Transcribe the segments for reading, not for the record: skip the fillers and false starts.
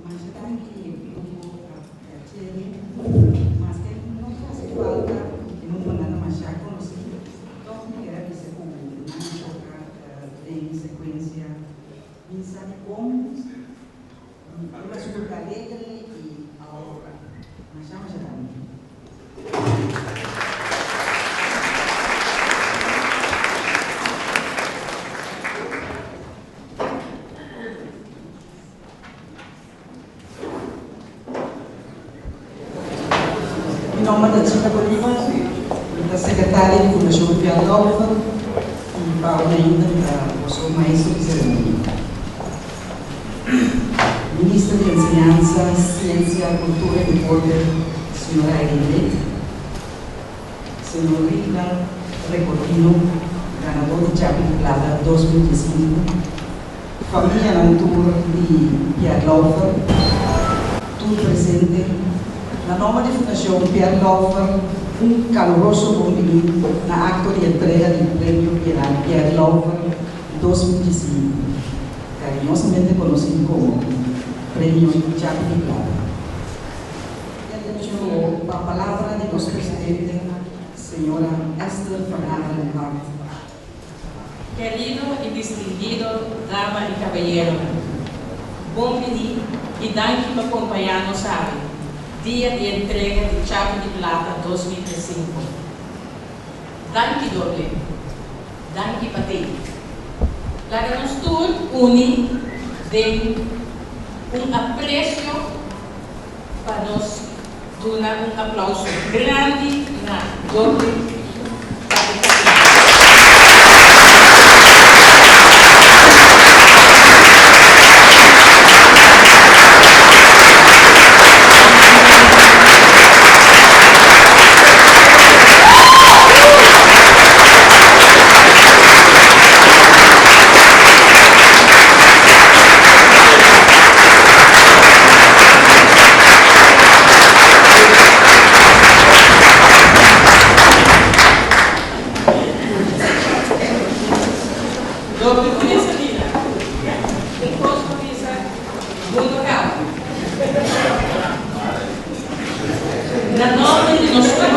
Masha danki grupo Cacheri. Maske no ta hasi falta e numbernan ta masha konosí, tòg mi kier a bisa ku nan a toka den sekuensia Mi sa di kon, mi resulta alegre i ahora. Masha masha danki. Mi nomber ta Chita Bolivar, mi ta secretaria di Fundacion Pierre Lauffer y pa awe ainda mi ta boso maestro di ceremonia. Minister di Enseñansa, Ciencia, Cultura y Deporte, Señora Irene Lake, Señor Ritna Recortino, ganador di Chapi di Plata 2015, Famianan tur di Pierre Lauffer, tur presente. Na nomber di Fundacion Pierre Lauffer un caluroso bon bini na acto di entrega di Premio Bienal Pierre Lauffer 2015, cariñosamente conoci como Premio Chapi di Plata. E atencion pa palabra di nos Presidente, Señora Esther van Haren Hart. Kerido i distinguido dama i kabayeronan, bon bini i danki pa kompañá nos awe, dia di entrega di Chapi di Plata 2005. Danki doble. Danki pa tei. Laga nos tur uni den un apresio pa nos duna un aplauso grandi na doble pa e kapital. Doble ku e salida. Un kos pa bisa, mundo kaba. Na nomber di nos tur,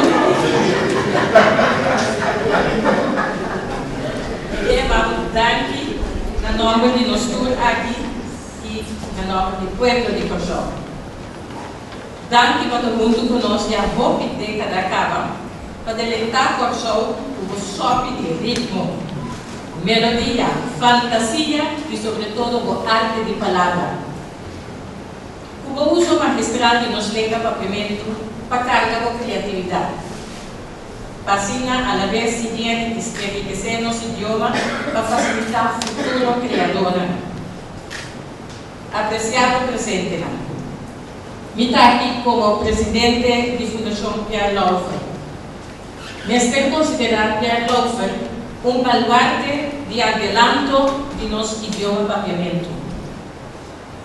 e babo danki na nomber di nos tur aki i na nomber di pueblo di Kòrsou. Danki pa ta huntu ku nos ya hopi dékada kaba pa deleitá Kòrsou ku bo sòpi di ritmo, melodia, fantasia i sobretodo bo arte di palabra. Ku bo uso magistral di nos lenga papiamentu pa karga bo kreatividat. Pa asina alabes sigui enrikesé nos idioma pa fasilitá futuro kreadónan. Apresiado presentenan. Mi ta aki komo presidente di Fundashon Pierre Lauffer. Mester konsiderá Pierre Lauffer un baluarte di adelanto di nos idioma papiamentu.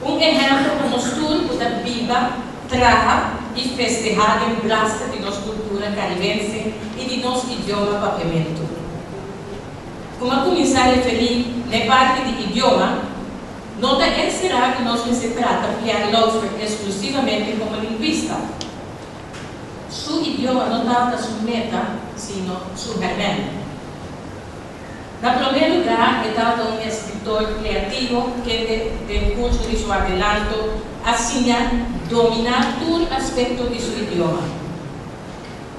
Un ehèmpel pa nos tur ku ta biba, traha i festehá den brasa di nos kultura karibense i di nos idioma papiamentu. Ku a kuminsá referí na e parti di idioma, no ta enserá ku nos mester trata Pierre Lauffer eksklusivamente komo lingwista. Su idioma no tabata su meta, sino su hèrmèn. Na promé lugá e tabata un eskritor kreativo kende den kurso di su adelanto a siña dominá tur aspekto di su idioma.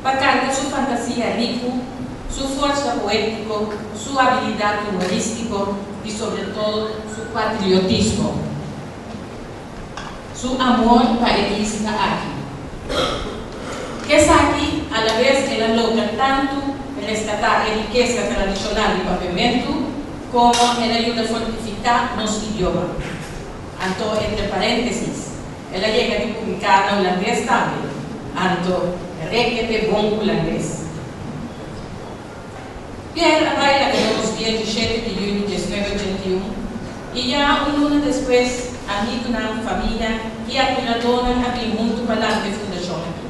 Pa karga su fantasia riku, su forsa poétiko, su abilidat humorístiko i sobretodo su patriotismo, su amor pa e isla aki. Esaki alabes el a logra tantu reskatá e rikesa tradishonal di papiamentu komo el a yuda fortifiká nos idioma. Anto entre paréntesis, el a yega di publiká na hulandes tambe, anto rekete bon hulandes. Pierre a bai laga nos dia 17 di yüni 1981 i ya un luna despues amigunan, famia i admiradónan a bin huntu pa lanta e fundashon aki.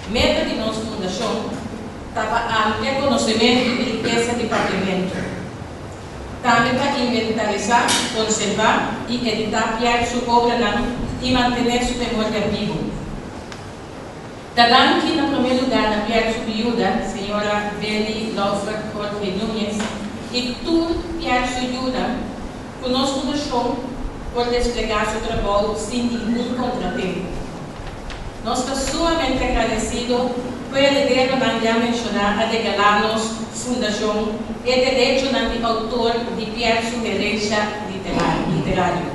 Meta di nos fundashon ta pa amplia konosementu i rikesa di papiamentu. Ta. Tambe pa inventarisá, konservá i editá Pierre su obranan i mantené su memoria bibu. Ta danki na promé lugá na Pierre su biuda, señora Beli Lauffer Jorge Nuñez, i tur Pierre su yunan ku nos fundashon por desplegá su trabou sin ningun kontratempu. Nos ta sumamente agradesido ku e herederonan ya menshoná a regalá nos fundashon e derechonan di outor di Pierre su herensha literario.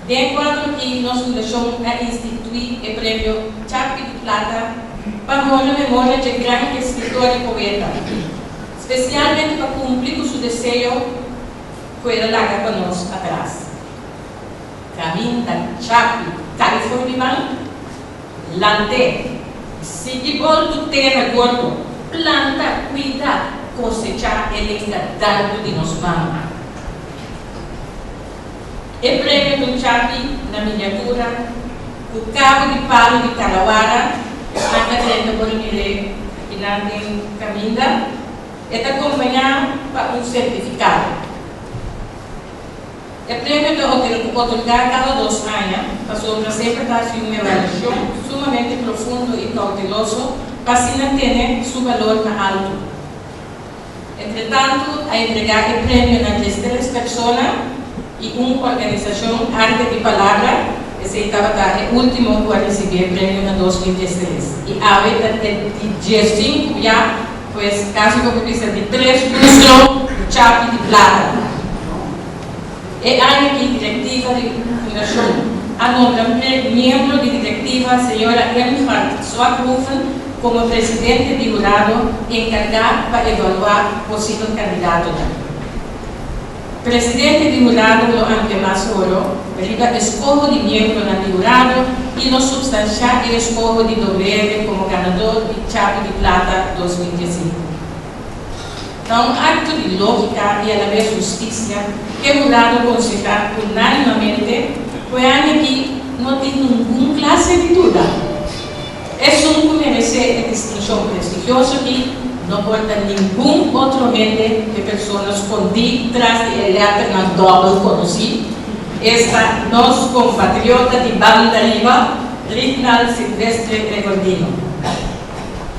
Den kuadro aki nos fundashon a instituí e premio Chapi di Plata pa honra memoria dje gran eskritor i poeta, spesialmente pa kumpli ku su deseo ku el a laga pa nos atras. Kaminda Chapi kai for di man, lant'é, sigui boltu tera gordo, planta, kuida, kosechá e lenga daltu di nos mama. E premio ta un chapi na miniatura ku kabo di palu di kalawara, esnan ka drenta por a mir'é akinan den kaminda. E ta kompañá pa un sertifikado. E premio ta otorgá kada dos aña, pasobra semper ta hasi un evaluashon sumamente profundo i kouteloso pa asina tene su balor na altu. Entretantu a entregá e premio na diestres persona i un organisashon, Arte di Palabra, esei tabata e último ku a risibí e premio na 2013 i awe ta e di diesinku bia. Pues kasi bo por bisa di tres lustro di chapi di plata. E aña aki direktiva di fundashon a nombra miembro di direktiva señora Irmgard Zwakhoven komo presidente di hurado enkargá pa evaluá posibel kandidatonan. Presidente di hurado lo amplia mas oro riba eskoho di miembronan di hurado i lo supstanshá e eskoho di WR komo ganador di Chapi di Plata 2015. Ta un akto di lógika i alabes hustisia ku e hurado konsehá unánimamente ku e aña akí no tin ningun klase di duda. Esun ku meresé e distinshon prestigioso akí no por ta ningun otro hende ku e persona skondí tras di e lèternan dòbel konosí, esta nos kompatriota di banda riba, Rignald Silvestre Gregordino.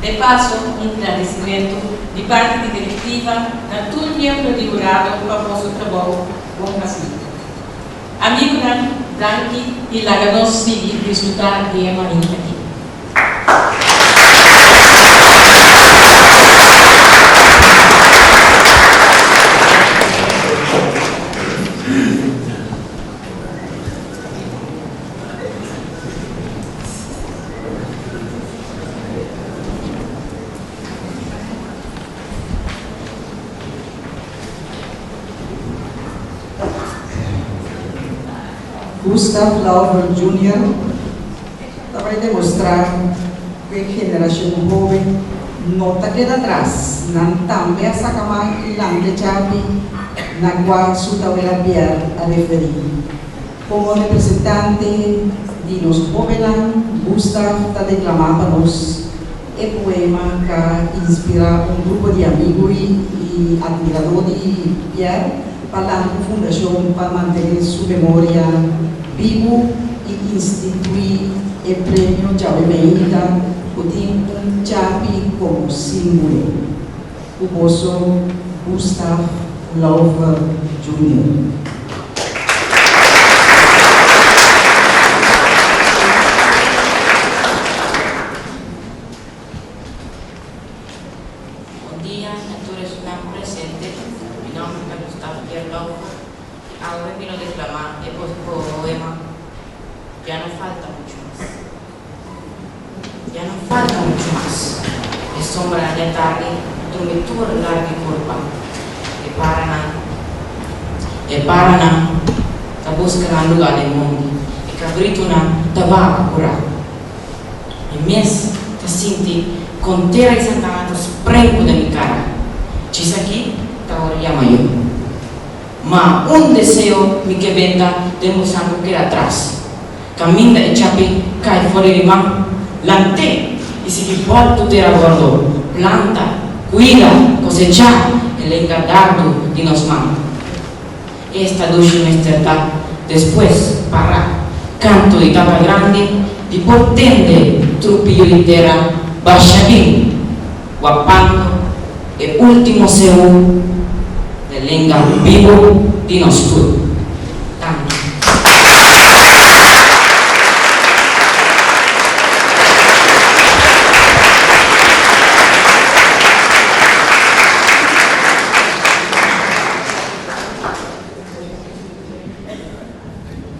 De paso, un gradisimentu di parti di direktiva na tur miembro di hurado pa boso trabou bon hasí. Amigunan, danki i laga nos sigui disfrutá di e mainta aki. Gustav Lauber Junior ta bai demostrá ku e generashon hóben no ta keda atras, nan tambe a saka man i lanta e chapi na kua su tawela Pierre a referí. Komo representante di nos hóbennan, Gustav ta deklamá pa nos E poema ka inspirá un grupo di amigu i atmiradó di Pierre pa lanta un fundashon pa mantené su memoria bibu i instituí e Premio Djawe Meinita ku tin un chapi komo símbolo. Ku boso Gustav Lauffer Junior. Bon dia na tur esnan presente. Mi nomber ta Gustav Pierre Lauffer i awe mi lo declama e poema Ya no falta mucho mas. Ya no falta mucho mas. E sombranan di atardi drumi tur larga e curpa. E paranan, e paranan ta busca nan lugar den mondi. E cabritonan ta baga cura. Mi mes ta sinti kon tera i santana ta sprengu den mi kara. Djis aki ta ora yama yo. Ma un deseo mi ke benta den bosan ku keda atras. Kaminda e chapi kai for di mi man, lant'é i sigui bòltu tera gordo, planta, kuida, kosechá. E lenga dardu di nos man. Esta dushi mester ta despues para kanto di tata grandi di por tende trupillo di tera basha bin wapando e ultimo seú de lenga bibu di nos tur. Danki.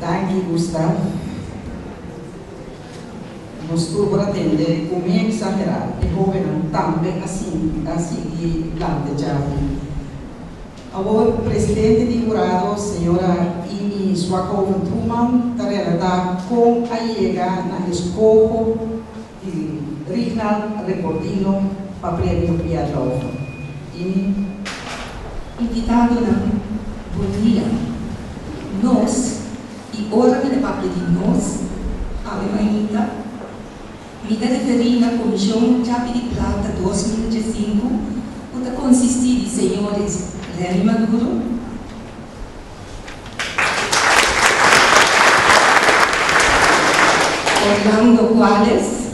Danki Gustav. Nos tur por a tende ku mi eksagerá, e hóbennan tambe a sinti a sigui lanta djabi. Awor presidente di hurado señora Amy Swakhoven Truman ta relatá kon a yega na eskoho di Rignald Recordino pa Premio Pierre Lauffer. Amy. Invitadonan, bon dia. Nos, i ora mi ta papia di nos, awe mainta, Mi ta referí na Komishon Chapi di Plata 2015 ku ta konsistí di señores Remy Maduro, Orlando Cuales,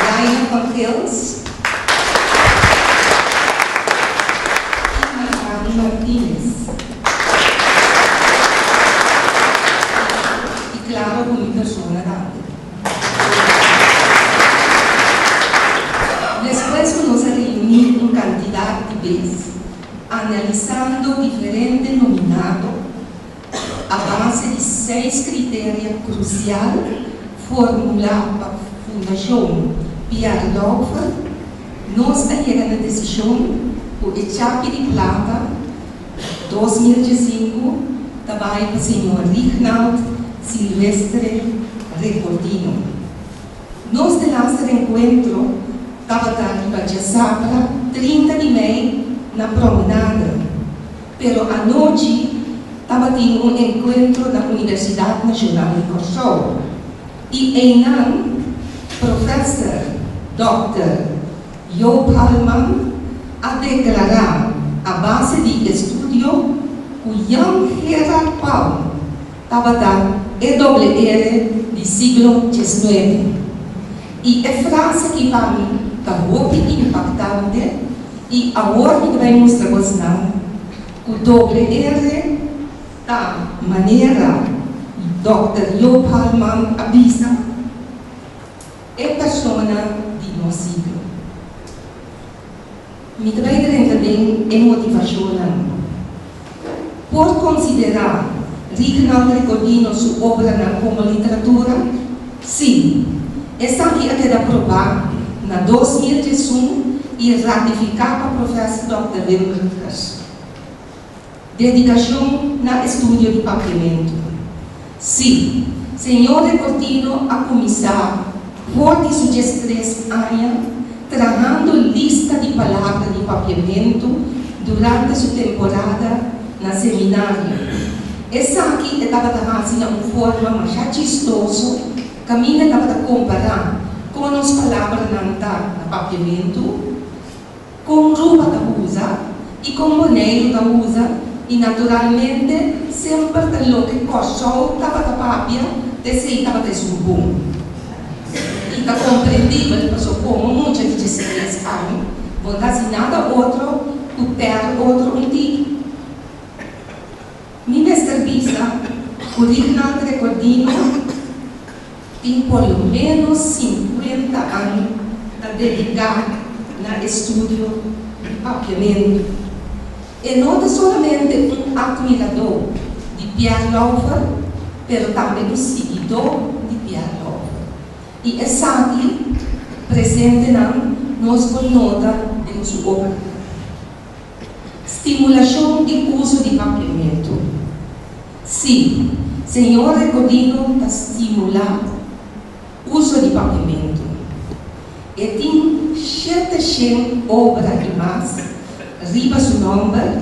Rainer van Gils i Marcano Martinez. I klaro ku mi persona tambe. Despues ku nos a reuní un kantidat di bes, analisando diferente nominado a base di seis kriteria krusial formulá pa Fundashon Pierre Lauffer, nos a yega na desishon ku e Chapi di Plata 2015 ta bai pa señor Rignald Silvestre Recordino. Nos delaster enkuentro tabata riba djasabra 30 di mei na Promenade, pero anochi tabatin un enkuentro na Universidat Nashonal di Kòrsou i einan Profèser Dòkter Joop Halman a deklará a base di estudio ku Jan Gerard Palm tabata e doble R di siglo diesnuebe. I e frase aki pa mi ta hopi impaktante i awor mi ta bai mustra bosnan ku doble R ta manera Dòkter Joop Halman a bisa. E persona di nos siglo. Mi ta bai drenta den e motivashonnan. Por konsiderá Rignald Recordino su obranan komo literatura? Sí. Esaki a keda probá na 2011 i ratifiká pa Professor Dòkter Wim Rutgers. Dedikashon na estudio di papiamentu. Sí, señor Reportino a kuminsá for di su diestres aña trahando lista di palabra di papiamentu durante su temporada na seminario. Esaki e tabata hasi na un forma masha chistoso kaminda e tabata kompará kon nos palabranan ta na papiamentu, Kon Ruba ta usa i kon Boneiru ta usa i naturalmente semper ta loke Kòrsou tabata papia ta esei tabata esun bon. I ta komprendibel paso komo mucha di diestres aña bo no ta hasi nada otro ku tèr otro un tiki. Mi mester bisa ku Rignald Recordino tin por lo ménos sinkuenta aña ta dediká na estudio di papiamentu. E no ta solamente un atmiradó di Pierre Lauffer, pero tambe un siguidó di Pierre Lauffer. I esaki presentenan nos por nota den su obra. Stimulashon di uso di papiamentu. Sí, Señor Recordino ta stimulá uso di papiamentu. E tin 700 obra i mas riba su nòmber.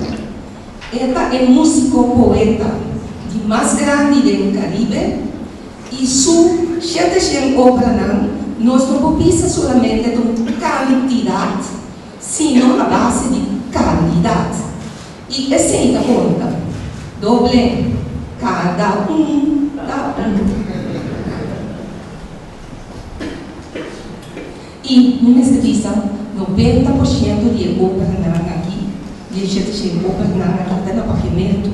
E ta e músiko poeta di mas grandi den Karibe i su 700 obranan nos no por bisa solamente ta un kantidat, sino a base di kalidat. I esei ta konta doble, kada un ta un. I mi mester bisa, 90% di e obranan aki, di e 700 obranan aki ta na Papiamentu.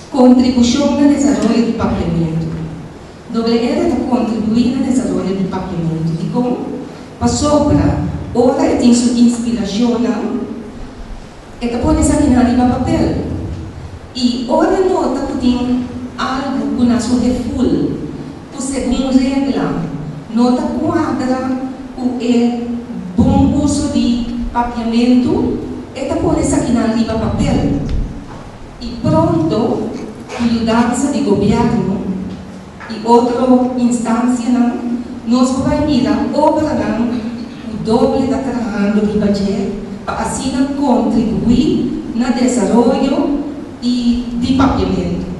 Kontribushon na desaroyo di Papiamentu. WR ta kontribuí na desaroyo di Papiamentu. Dikon? Pasobra ora e tin su inspirashonnan, e ta pone esakinan riba papel. I ora e nota ku tin algu ku na su heful, ku segun regla no ta kuadra ku e bon uso di Papiamentu, e ta pone esakinan riba papel. I pronto, ku yudansa di gobièrnu i otro instansianan, nos por bai mira obranan ku doble ta trahando riba dje pa asina kontribuí na desaroyo i di Papiamentu.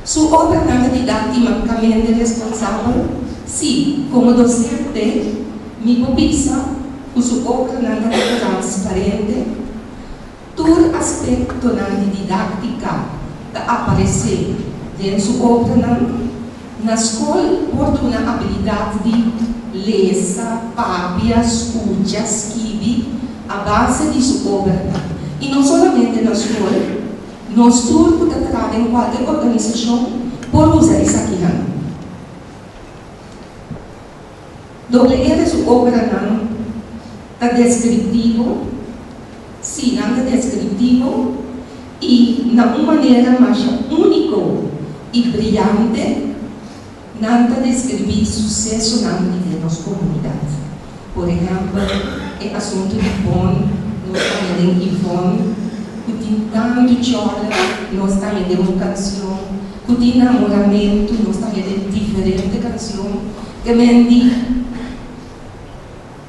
Su obranan ta didáktimakamente responsabel? Sí, komo dosente mi por bisa ku su obranan ta transparente. Tur aspektonan di didáktika ta aparesé den su obranan. Na skol por duna abilidat di lesa, papia, skucha, skibi a base di su obranan. I no solamente na skol, nos tur ku ta traha den kualke organisashon por usa esakinan. WR su obranan ta deskriptivo, sí, nan ta deskriptivo i na un manera masha úniko i briante nan ta deskribí susesonan di den nos komunidat. Por ehèmpel, e asuntu di Bon, nos ta haña den Ivon, ku tin tantu chòla, nos ta haña den un kansion, ku tin namoramentu, nos ta haña den diferente kansion. Te men di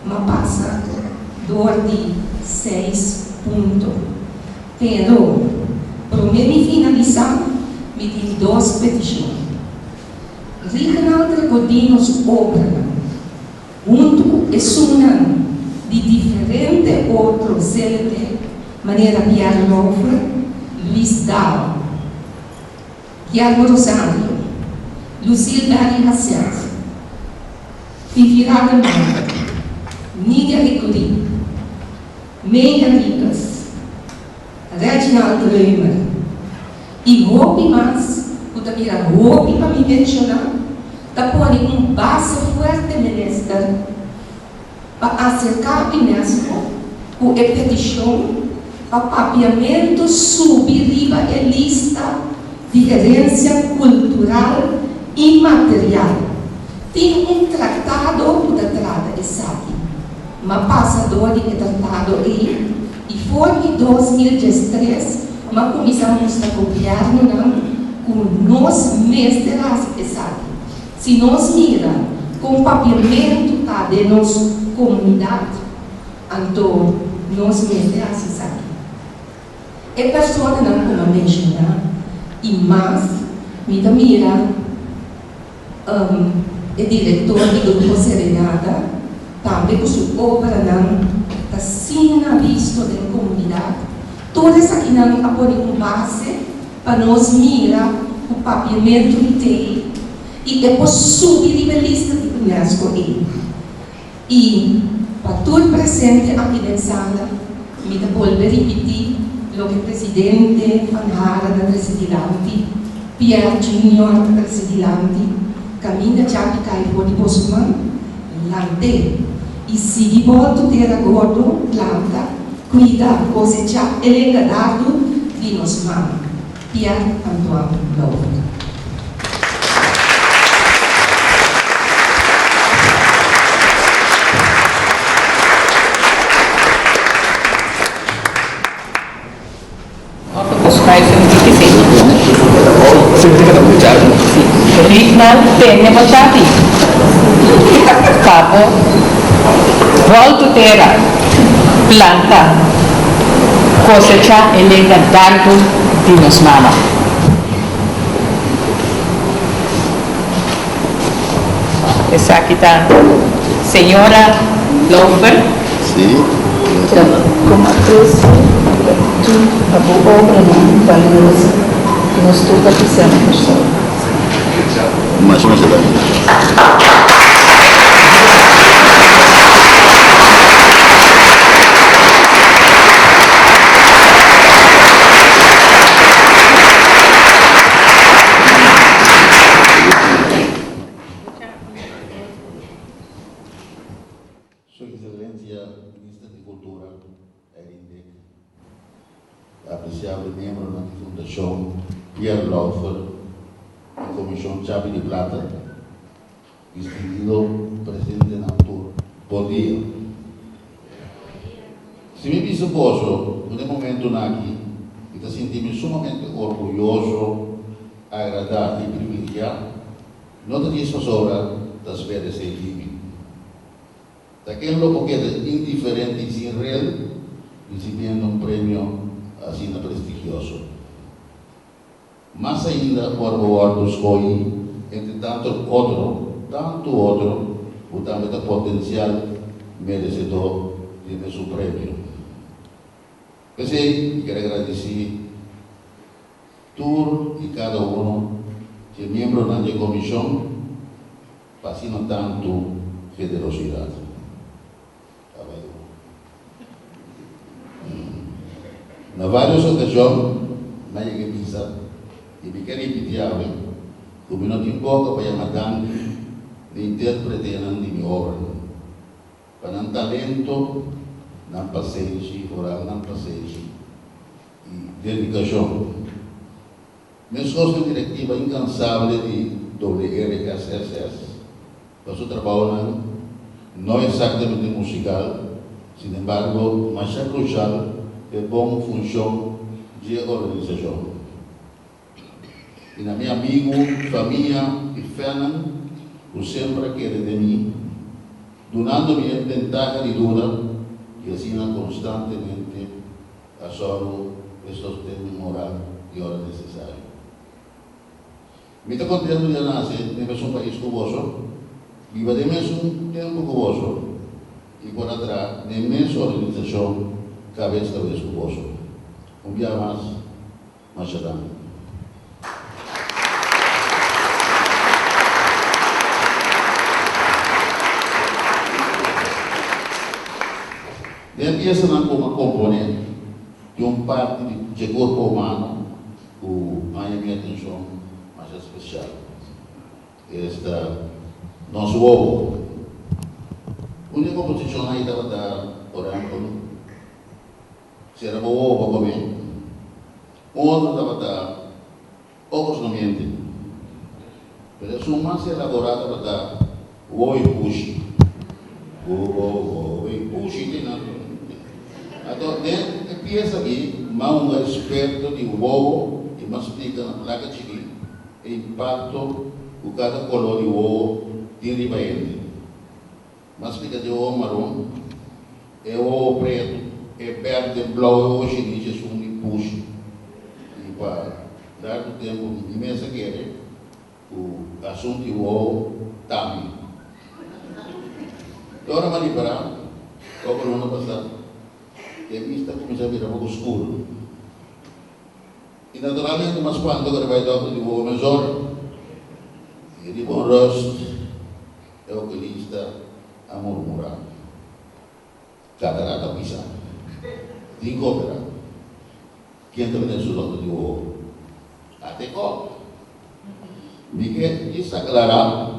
ma pasa dor di seis punto. Pero, prome mi finalisa, mi tin dos peticion. Rignald Recordino su obranan, hunto cu esunnan di diferente otro celebre manera Pierre Lauffer, Luis Daal, Guillermo Rosario, Lucille Berry Haseth, Fifi Rademaker, Nidia Ecury, May Henriquez, Reginald Römer i hopi mas ku ta bira hopi pa mi menshoná, ta pone un base fuerte Minister pa aserká UNESCO ku e petishon pa papiamentu subi riba e lista di herensia kultural inmaterial. Tin un tratado ku ta trata esaki. M'a pasa dor di e tratado ei i for di 2013 m'a kuminsá mustra gobièrnunan ku nos mester hasi esaki. Si nos mira kon papiamentu ta den nos komunidat, anto nos mester hasi esaki. E personanan ku m'a menshoná i mas, mi ta mira e direktor di Grupo Serenata tambe ku su obranan ta sina bisto den komunidat. Tur esakinan a pone un base pa nos mira ku papiamentu t'ei i e por subi riba e lista di UNESCO ei. I pa tur presente aki den sala, mi ta bolbe ripití loke Presidente Van Haren a trese dilanti, Pierre Junior a trese dilanti, Kaminda Chapi kai for di boso man, lant'é i sigui bòltu tera gordo, planta, kuida, kosechá e lenga dardu di nos mama. Pierre Antoine Lauffer. Rignald tene bo chapi pa bo bòltu tera, planta, kosechá e lenga dardu di nos mama. Esaki ta señora Lauffer. Sí. Con aprecio y gratitud pa bo obranan valioso cu nos tur ta aprecia na Corsou. Masha masha danki. Su Excelencia Minister di Cultura, Erin Dick, apreciable miembronan di Fundacion Pierre Lauffer y Comision Chapi di Plata, distinguido presentenan tur, bon dia. Si mi bisa boso cu den momentonan aki mi ta sinti mi sumamente orguyoso, agrada y privilegia, no ta djis pasobra ta spera esey di mi. Ta ken lo por keda indiferente y sin rel ricibiendo un premio asina prestigioso? Mas ainda ora bo wòrdu skohí entre tantu otro, tantu otro ku tambe ta potensial meresedó di e mesun premio. P'esei mi ker a gradisí tur i kada uno di e miembronan di e komishon pa asina tantu generosidat. Na vários okashon mi a yega bisa i mi ke ripití awe ku mi no tin boka pa yama danki na intérpretenan di mi obranan pa nan talento, nan pasenshi, foral nan pasenshi i dedikashon. Meskos ku direktiva inkansable di WRSSS pa su trabounan no eksaktamente musikal, sinembargo masha krushal p'e bon funshon dje organisashon. I na mi amigu, famia i fènnan ku semper a kere den mi, dunando mi e bentaha di duda i asina konstantemente a sòru p'e sosten moral di ora nesesario. Mi ta kontentu di a nase den mesun pais ku boso, biba den mesun tempu ku boso i por a traha den mes organisashon kabes kabes ku boso. Un bia mas, masha danki. Den piesanan komo a komponé di un parti di dje kurpo humano ku haña mi atenshon masha spesial. Esta nos wowo. Un di e komposishonnan ei tabata, por ehèmpel, Sera bo wowo pa kome. Un otro tabata, Ojos no mienten. Pero esun mas elaborá tabata, Wowo i pushi. Wowo i pushi tin nan. Anto den e piesa aki m'a hunga eksperto di wowo i m'a splika na plaka chikí e impakto ku kada koló di wowo tin riba hende. M'a splika di e wowo maron, e wowo pretu, e bèrdè, blou, e wowo shinishi, esun di pushi. I pa largu tempu mi mes a kere ku asuntu di wowo tambe. E ora m'a ripará, poko luna pasá, ku e bista a kuminsá bira poko skur. I naturalmente m'a spanta ora bai dòkter di wowo mesora. I riba un ròst e okulista a murmurá, Katarata pisá. Tin ku operá. Ken ta bini su dòkter di wowo? Ate kòp. Mi ke djis aklará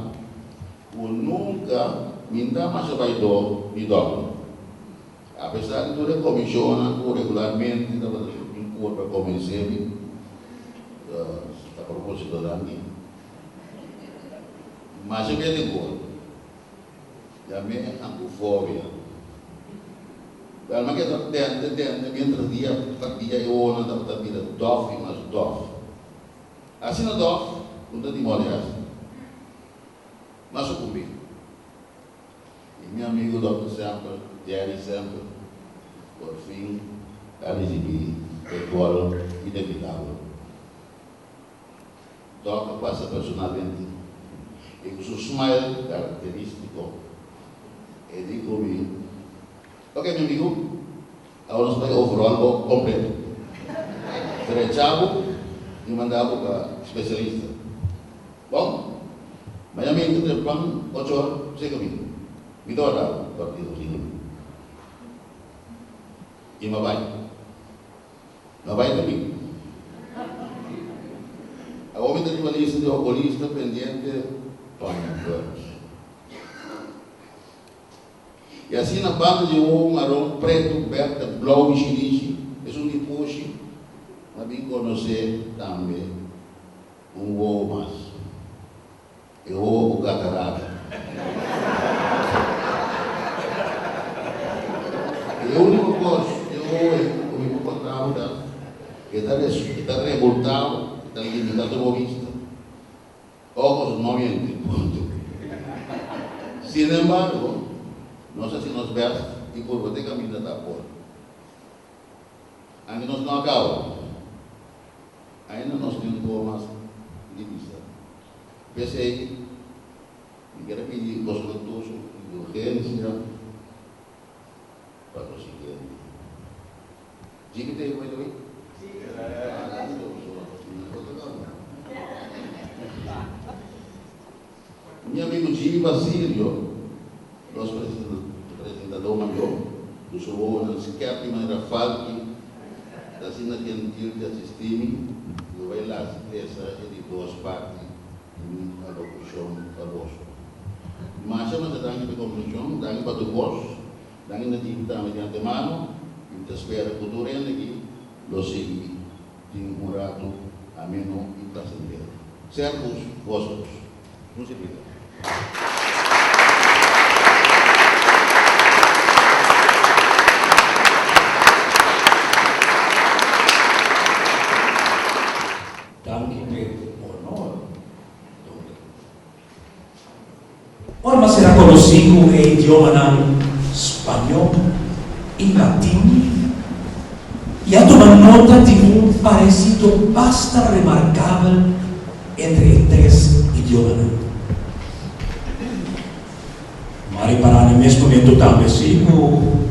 ku nunka mi n ta masha bai do mi dòkter. Apesar di tur e komishonnan ku regularmente tabata bin purba konvensé mi, a propósito danki, masha bia di gol. Yam'é ancufobia. Pero mi a keda tende, tende, mientras dia pa dia e onan tabata bira dof i mas dof. Asina dof ku ta di moli hasi. M'a sukumbí. I mi amigu Dòkter Semper, Jerry Semper, por fin a risibí e gol inevitabel. Dòk a pasa personalmente. I ku su smile karakterístiko e di ku mi, Ok mi amigu, awor nos bai overall bo kompleto. Drecha bo i manda bo pa spesialista. Bon, maña minta tempran ocho or seka mi. Mi ta warda bo partido sinku. I m'a bai. M'a bai ta bin. Awor mi ta riba lista di okulista pendiente pa mi beurs. I asina banda di wowo maron, pretu, berde, blou i shinishi, esun di pushi, m'a bin konosé tambe un wowo mas. E wowo ku katarata. E úniko kos di e wowo ei ku mi por kontra bo ta ku e ta e ta rebultá bo, e ta limitá tur bo bista. Ojos no mienten, punto. Sinembargo, nos hasi nos bèst i purba te kaminda ta por. Anke nos no a kaba, ainda nos tin un poco mas di bisa. P'esei, mi kier a pidi boso tur su indulgensia pa lo siguiente. Jimmy ta by the way? Ah, Mi amigo Jimmy Basilio, nos presentador mayor, cu su wowonan skerp di manera falki, ta asina gentil di asisti mi, lo bay lesa e di dos parti di mi alocucion pa boso. Masha masha danki pa e comprension, danki pa tur bos, danki na Jimmy tambe di antemano, y mi ta spera cu tur hende aki lo sigui tin un rato ameno y placentero. Servus vosotros. Un servidor. Danki p'e honor, Tony. Ora mas era konosí ku e idiomanan spañó i latin i a tuma nota di un paresido basta remarkabel entre e tres idiomanan. M'a ripará na e mes momento tambe si ku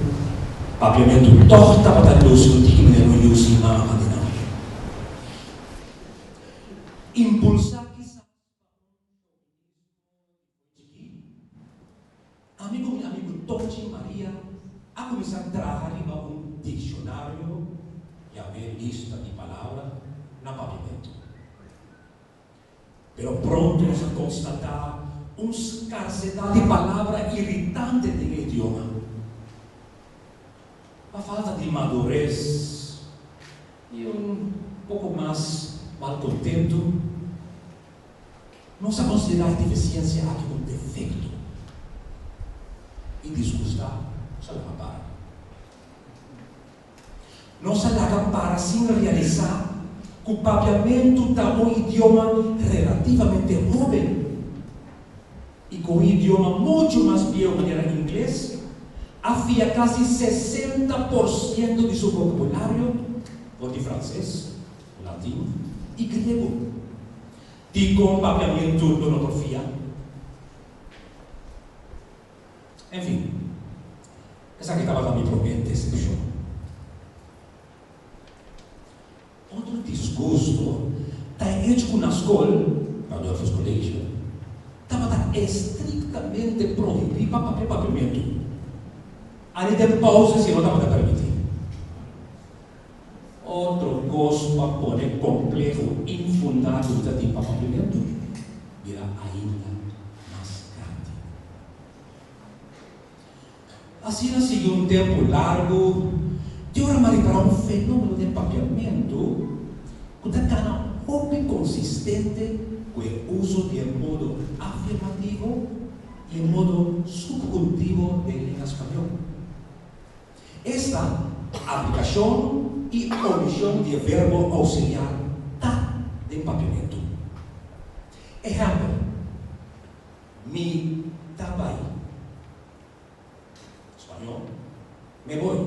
papiamentu tòg tabata lusi un tiki manera un yu sin mama di nan. Impulsá kisas pa un chauvinismo di fo'i chikí, ami ku mi amigu Tochi Maria a kuminsá traha riba un dikshonario, yam'é lista di palabra, na papiamentu. Pero pronto nos a konstatá un skarsedat di palabra iritante den e idioma. Pa falta di madures i un poko mas malkontentu, nos a konsiderá e defisiensia aki un defekto i disgustá nos a laga para. Nos a laga para sin realisá ku papiamentu ta un idioma relativamente hóben i ku un idioma muchu mas bieu manera ingles a fia kasi 60% di su vokabulario for di franses, latin i griego. Dikon papiamentu lo no por fia? En fin, esaki tabata mi promé desepshon. Otro disgusto ta e echo ku na skol, Radulphus College, tabata estriktamente prohibí pa papia papiamentu. Ani den pausa esei no tabata permití. Otro kos pa pone kompleho infundá ku mi ta tin pa papiamentu bira ainda mas grandi. Asina sigui un tempu largu, te ora mi a ripará un fenómeno den papiamentu ku ta kana hopi konsistente ku e uso di e modo afirmativo i e modo subjuntivo den lenga spañó. Esta aplikashon i omishon di e verbo ousiliar ta den papiamentu. Ehèmpel, Mi ta bai. Spañó, Me voy.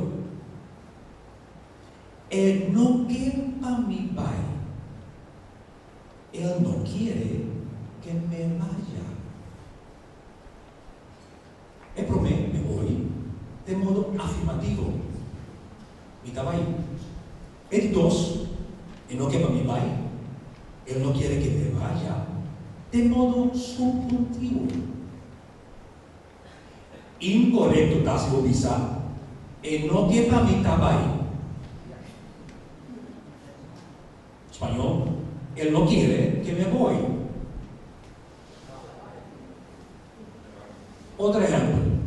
E no ke pa mi bai. El no kiere ke me vaya. afirmativo, Mi ta bai. E di dos, E no ke pa mi bai, Él no quiere que me vaya, den modo subjuntivo. Inkorekto ta si bo bisa, E no ke pa mi ta bai. Spañó, Él no quiere que me voy. Otro ehèmpel,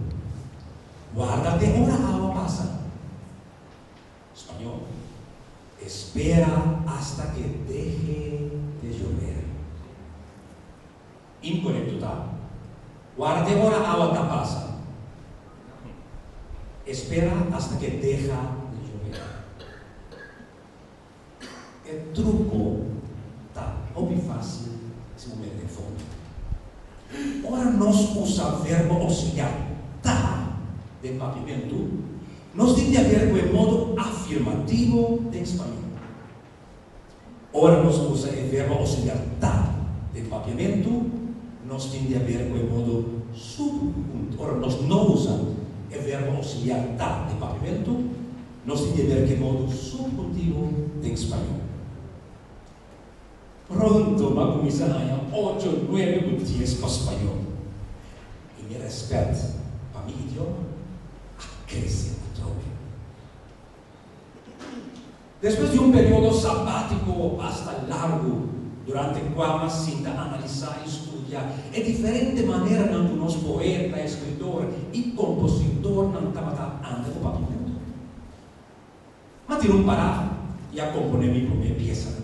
Warda te ora awa pasa. Spañó, Espera hasta que deje de llover. Inkorekto ta, Warda te ora awa ta pasa. Espera hasta que deja de llover. E truko ta hopi fásil si bo mira den fondo. Ora nos usa verbo ousiliar ta den papiamentu, nos tin di haber ku e modo afirmativo den spañó. Ora nos usa e verbo ousiliar ta den papiamentu, nos tin di haber ku e modo subjuntivo. Ora nos no usa e verbo ousiliar ta den papiamentu, Nos tin di ber ke modo subjuntivo den spañó. Pronto m'a kuminsá haña ocho, nuebe ku dies pa spañó i mi rèspèt pa mi idioma a krese atrobe. Despues di un periodo sabátiko basta largu durante kua m'a sinta analisá i studia e diferente maneranan ku nos poeta, eskritor i kompositornan tabata anda ku papiamentu, m'a tira un pará i a komponé mi promé piesanan.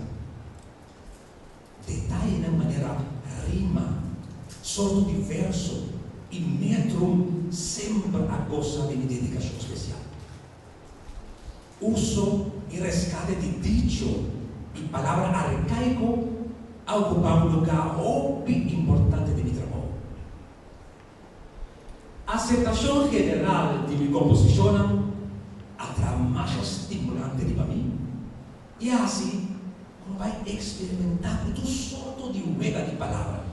Detayenan manera rima, sorto di verso i metrum semper a gosa di mi dedikashon spesial. Uso i reskate di dicho i palabra arkaiko a okupá un lugá hopi importante den mi trabou. Aseptashon general di mi komposishonnan a traha masha stimulante riba mi i a hasi ku mi bai eksperimentá ku tur sorto di wega di palabra,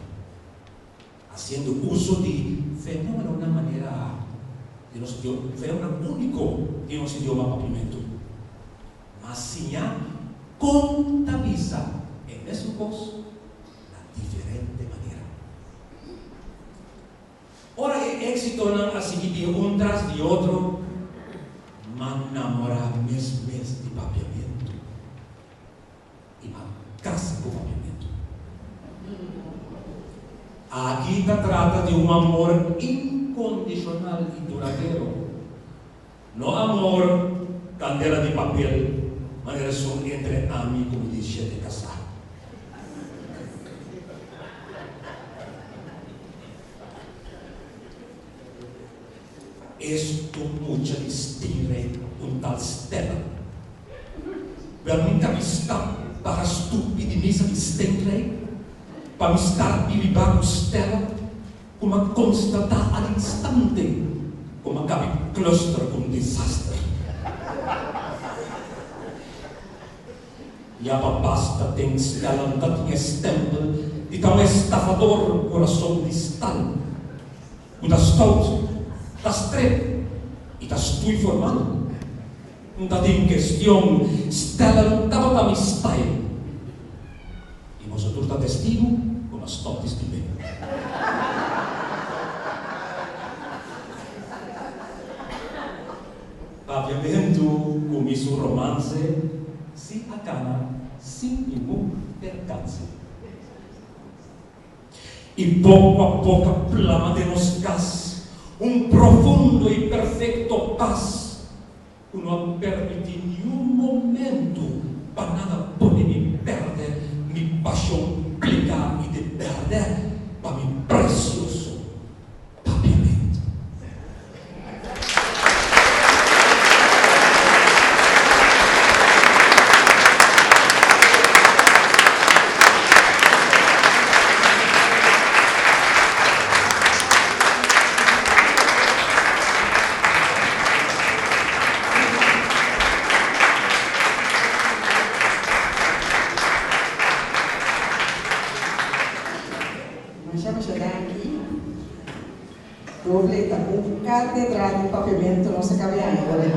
hasiendo uso di fenómenonan manera di nos idioma, fenómenonan úniko di nos idioma papiamentu. Mas siña kon ta bisa e mesun kos na diferente manera. Ora e éksitonan a sigui bin un tras di otro, m'a namorá mes mes di papiamentu. I m'a kasa ku papiamentu. Aki ta trata di un amor inkondishonal i duradero. No amor kandela di papel manera esun entre ami ku mi di shete kasá. Estu mucha di stingray un tal Stella. Wel mi ta bista para stupi di misa di stingray pa mi star biriba ku Stella ku m'a konstatá al instante ku m'a kabi cluster ku un desaster. Ya pa basta den Stella n'ta tin e stempel di ta un estafador kurason di stal. Ku ta stout, ta strep i ta stui formal. N ta tin kestion, Stella no tabata mi style. I boso tur ta testigu ku m'a stop di scribé. Papiamentu ku mi su romance si a kana sin ningun perkanse. I poko a poko a plama den nos kas un profundo i perfekto pas ku no a permití niun momentu pa nada pone mi pèrdè mi pashon pliká i de bèrdè pa mi presioso Papiamentu. cátedra di Papiamento nos a caba di haña ora di.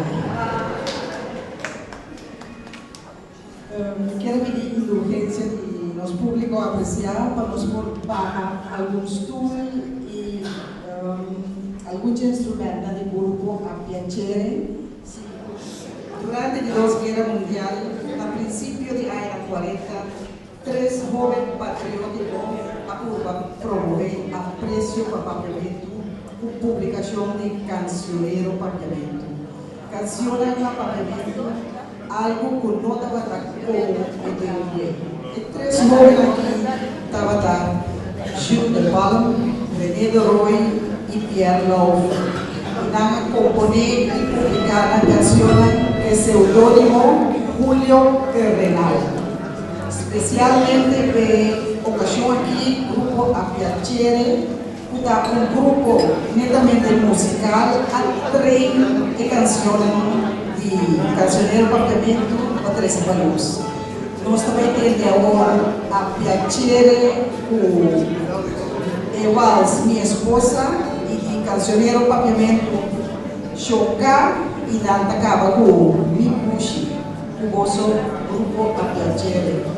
Mi kier a pidi indulgencia di nos publico aprecia pa nos por baha algun stoel y algun dje instrumentnan di grupo A Piacere. Si durante di dos guera mundial na principio di añanan cuarenta tres hoben patriotico a purba promove aprecio pa papiamentu cu publicacion di Cancionero Papiamentu. Cancionnan na papiamentu, algo cu no tabata comun e tempu ei. E tres hoben aki tabata Jules de Palm, René de Rooy y Pierre Lauffer. Y nan a componé y publicá nan cancionnan e seudónimo Julio Cardenal. Specialmente p'e ocasion aki Grupo A Piacere, ku ta un grupo netamente musikal, a train e kansionnan di Kansionero Papiamentu pa trese pa nos. Nos ta bai tende awor A Piacere ku e wals Mi Esposa i di Kansionero Papiamentu Shoka i nan ta kaba ku Mi Pushi ku boso Grupo A Piacere.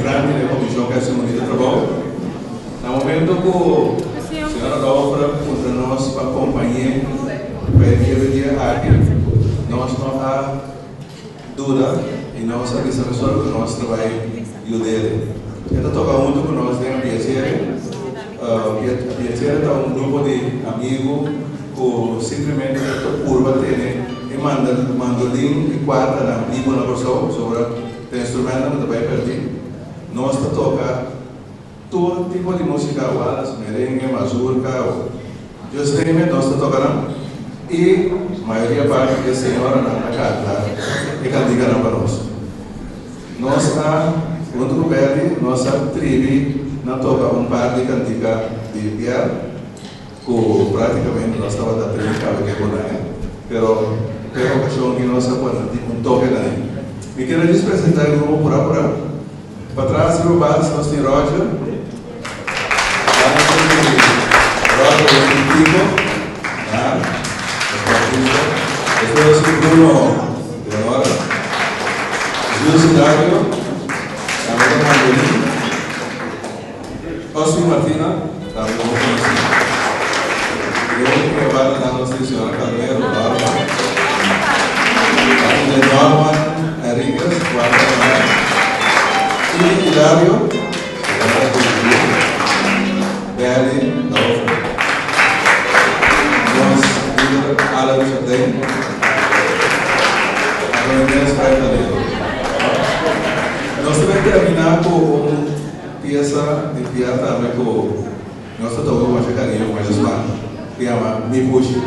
grandi den e komishon ku a hasi un bunita trabou. Na momento ku señora Lauffer a puntra nos pa kompañ'é pa e dia di aki, nos no a duda i nos a bisa mesora ku nos ta bai yud'é. E ta toka huntu ku nos den Piacere. Piacere ta un grupo di amigu ku simplemente ta purba tene e mandolin i kuartanan bibu na Kòrsou, pasobra ta instrumentonan ku ta bai pèrdí. Nos ta toka. Tur tipo di músika, wals, merengue, mazurka, just name it, nos ta toka nan. I mayoria parti e señoranan ta kanta e kantikanan pa nos. Nos a, huntu ku Bertie, nos a tribi na toka un par di kantika di Pierre ku práktikamente nos tabata tribi kaba ke bonae, pero p'e okashon aki nos a pone un toke na e. Mi kier a djis presentá e grupo purá purá. Patras riba bas nos tin Roger. Banda di Roger nos tin Kiko. Daar, nos bautista. Despues nos tin Bruno Leonora. Jules Hilario, tambe ta mandolin. Oswin Martina, tambe bon konosí. I e otro banda nos tin señora Calmero, Norma. Tambe tin Norman Henriquez, guarda tambe. I Hilario, guarda di Berry Lauffer. Nos lider Alan Chardin. Antonio Inés Fred Valero. Nos ta bay termina cu un pieza di Pierre tambe cu nos ta toca cu masha cariño cu masha smaak, cu yama Mi Pushi.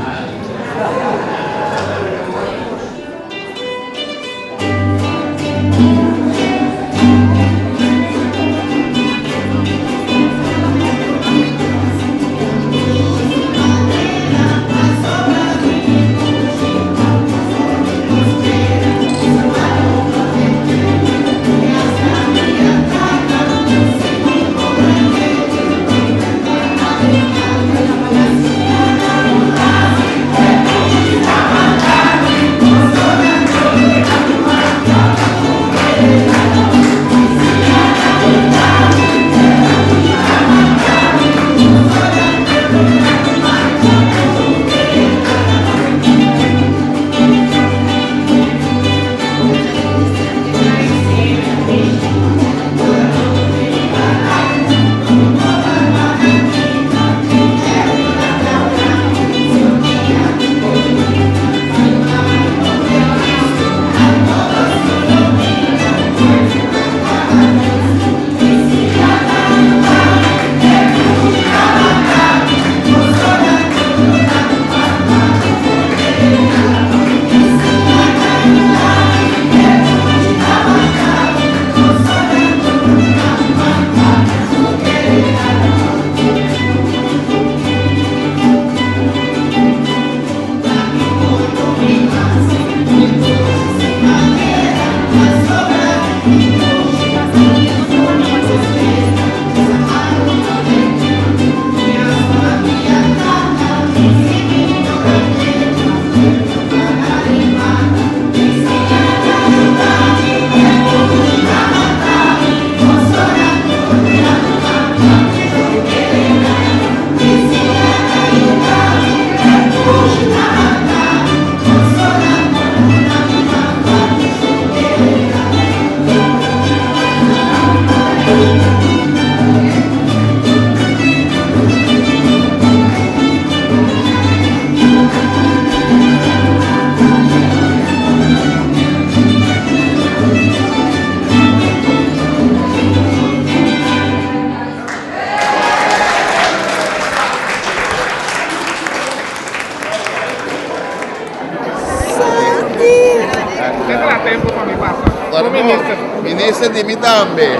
Minister di mi tambe.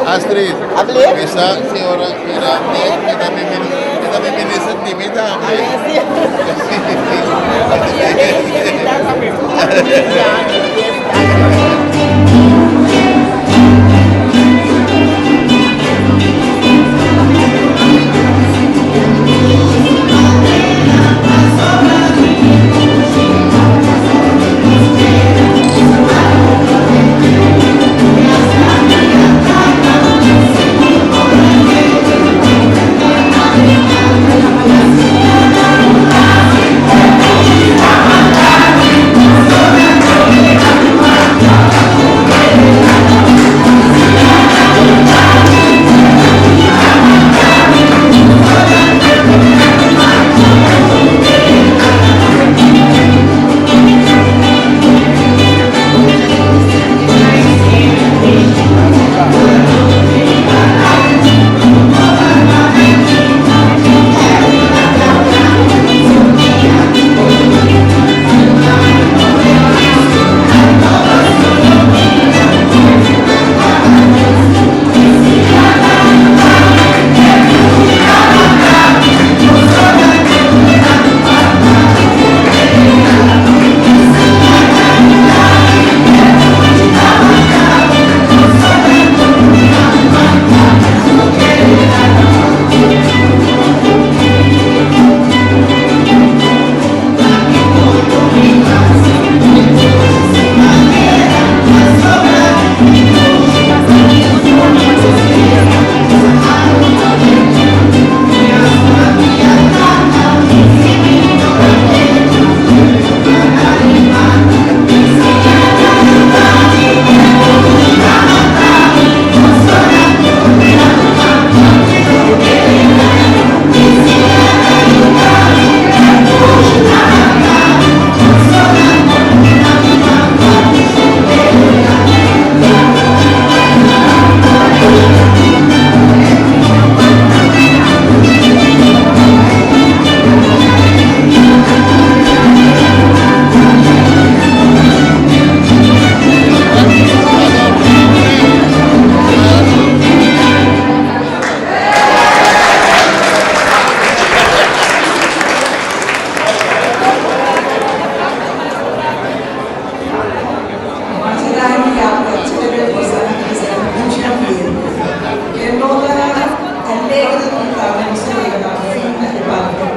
Astrid. Bisa señora Miranda, mi tambe mi tambe minister di mi tambe.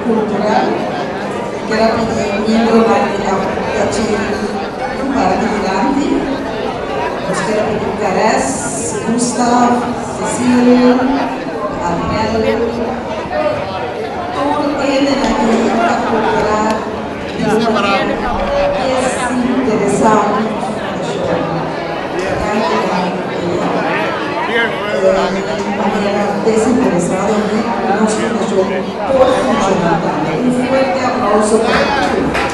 Kultural. Kier a pidi miembronan di Kachiri para di dilanti. Nos kier a pidi Teres, Gustav, Cecil, Ariel, tur hendenan di ta koperá di desinteresá fundashon. Danki Di manera desinteresado nos fundashon por funshoná tambe. Un fuerte aplauso pa tur.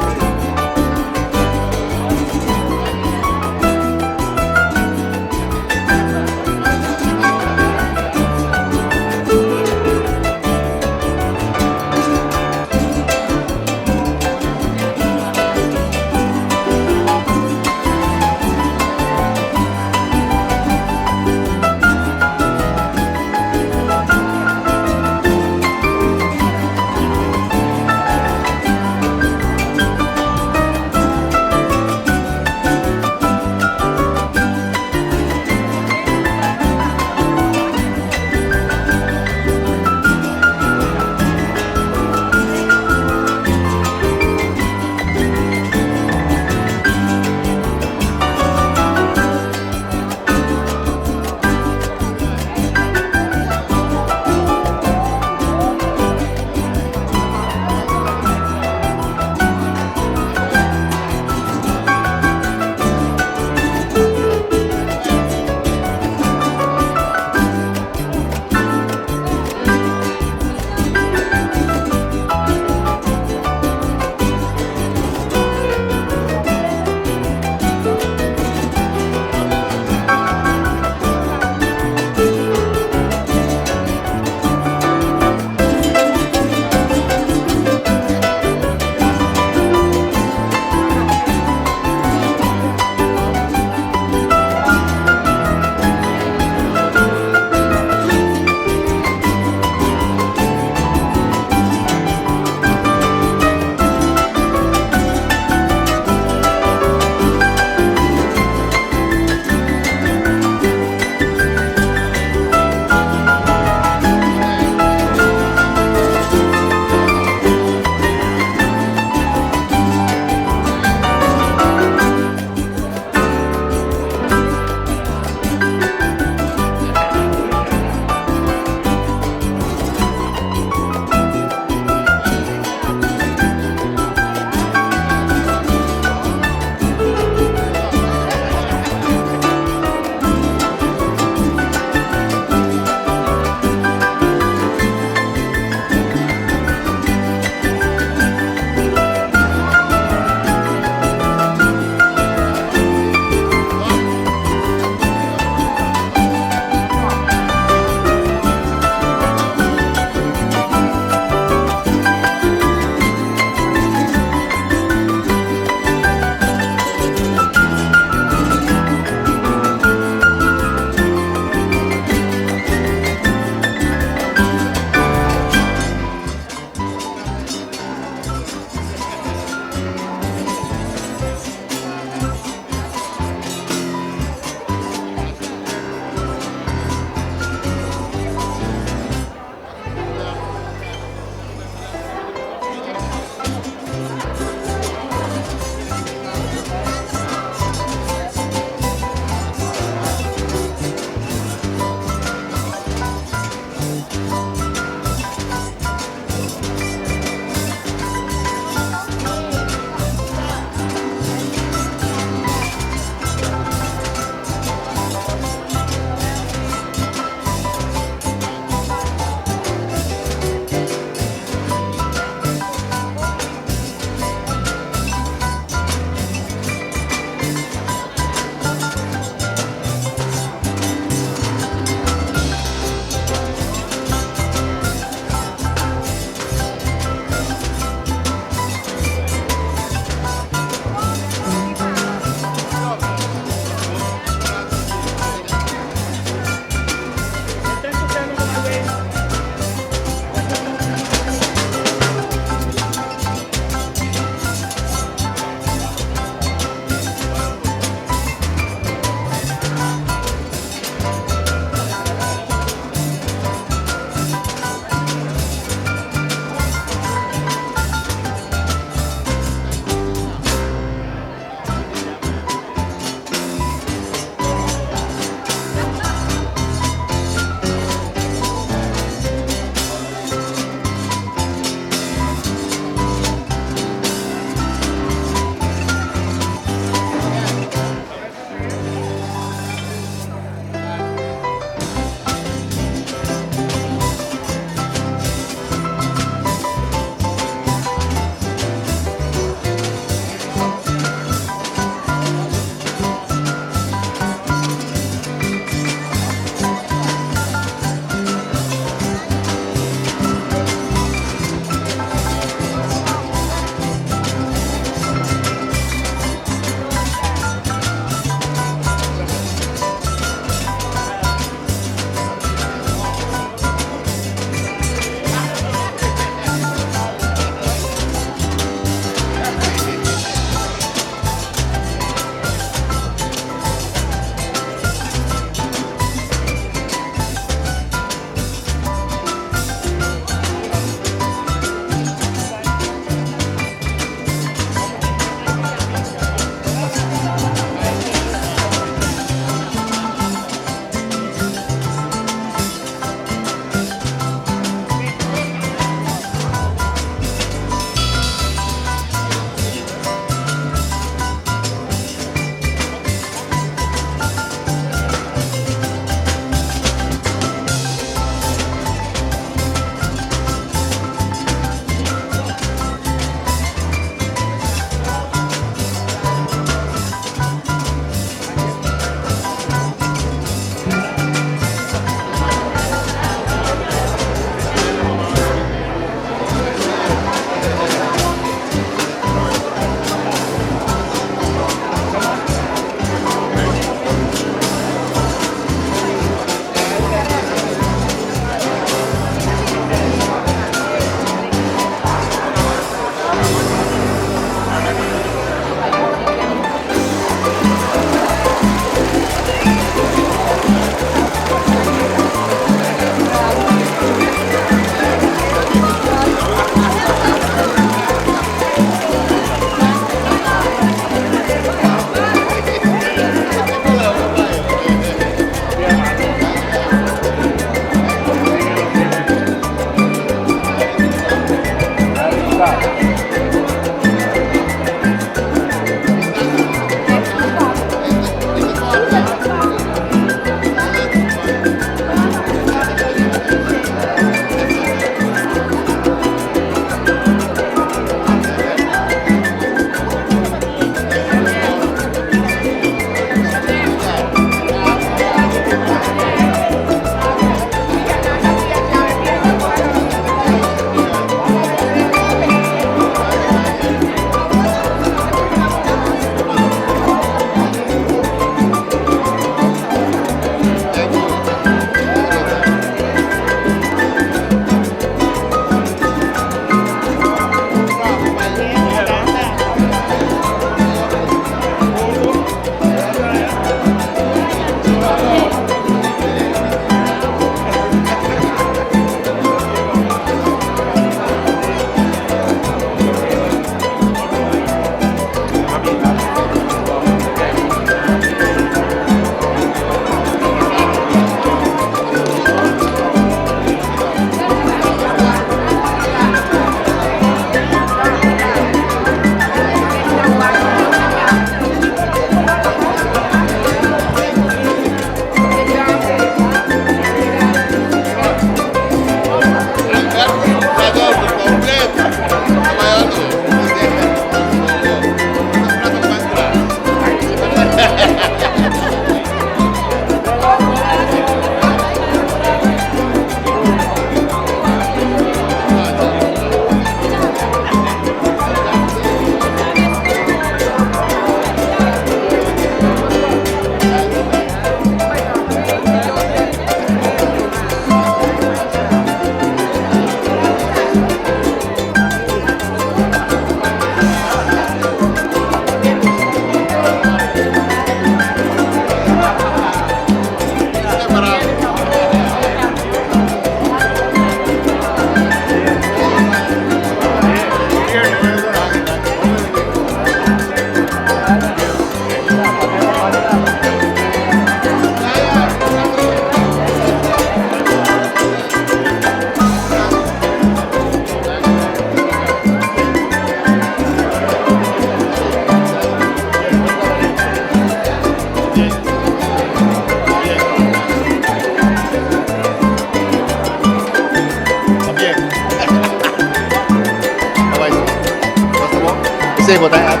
Esei bo ta.